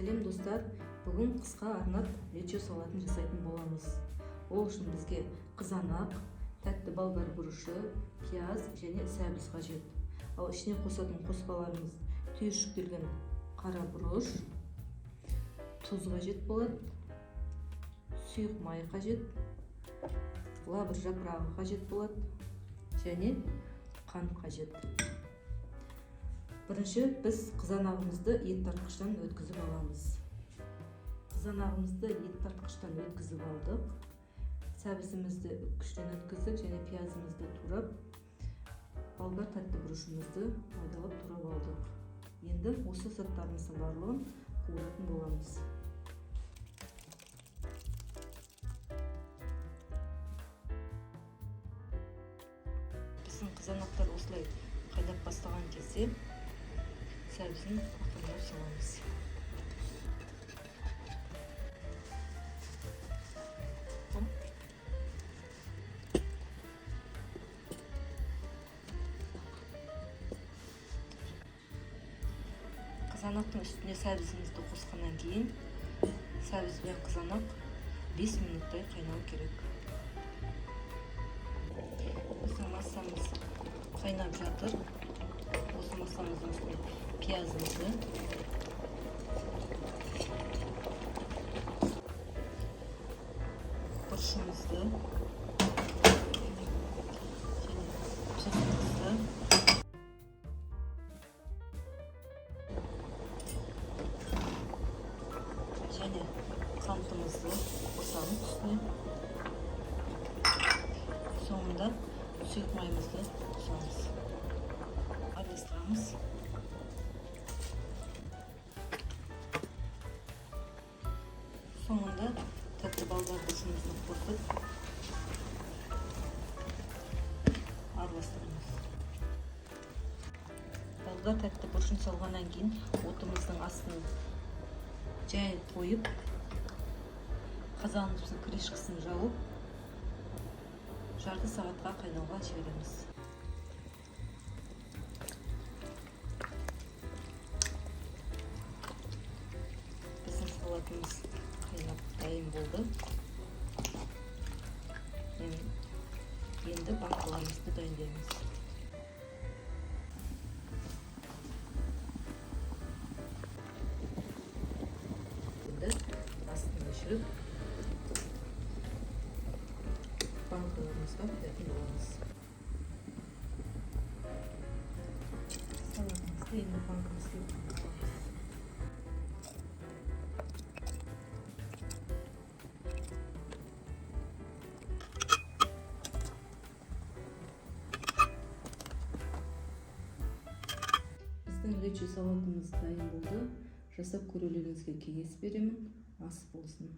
Сәлем достар, бүгін қысқа арнап лечо салатын жасайтын боламыз. Ол үшін бізге қызанақ, тәтті болгар бұрышы, пияз және сәбіз қажет. Ал ішіне қосатын қоспаларымыз түйіршіктелген қара бұрыш, тұз қажет болады, сұйық май қажет, лавр жапырағы қажет болады және қант қажет. Бірінші біз қызанағымызды ет тартқыштан өткізіп аламыз. Қызанағымызды ет тартқыштан өткізіп алдық. Сәбізімізді үккіштен өткіздік және пиязымызды турап, болгар тәтті бұрышымызды майдалап турап алдық. Енді осы заттарымыздың барлығын қуыратын боламыз. Біздің қызанақтар осылай қайнап бастаған кезде сәбізін ақырындап саламыз. Қызанақтың үстіне сәбізімізді қосқаннан кейін сәбіз бен қызанақ 5 минуттай қайнау керек. Біздің массамыз қайнап жатыр. Осы массамыздың үстіне пиязымызды, бұрышымызды және тұзымызды және қантымызды қосамыз үстіне. Соңында сұйық майымызды қосамыз. Араластырамыз. Соңында тәтті болгар бұрышымызды қосып араластырамыз. Болгар тәтті бұрышын салғаннан кейін отымыздың астын жай қойып, қазанымыздың крышкасын жауып, жарты сағатқа қайнауға жібереміз. Біздің салатымыз қайнап дайын болды. Енді банкаларымызды дайындаймыз. Енді астын өшіріп, банкаларымызға құятын боламыз. Салатымызды енді банкамызға құямыз. Біздің лечо салатымыз дайын болды. Жасап көрулеріңізге кеңес беремін. Ас болсын.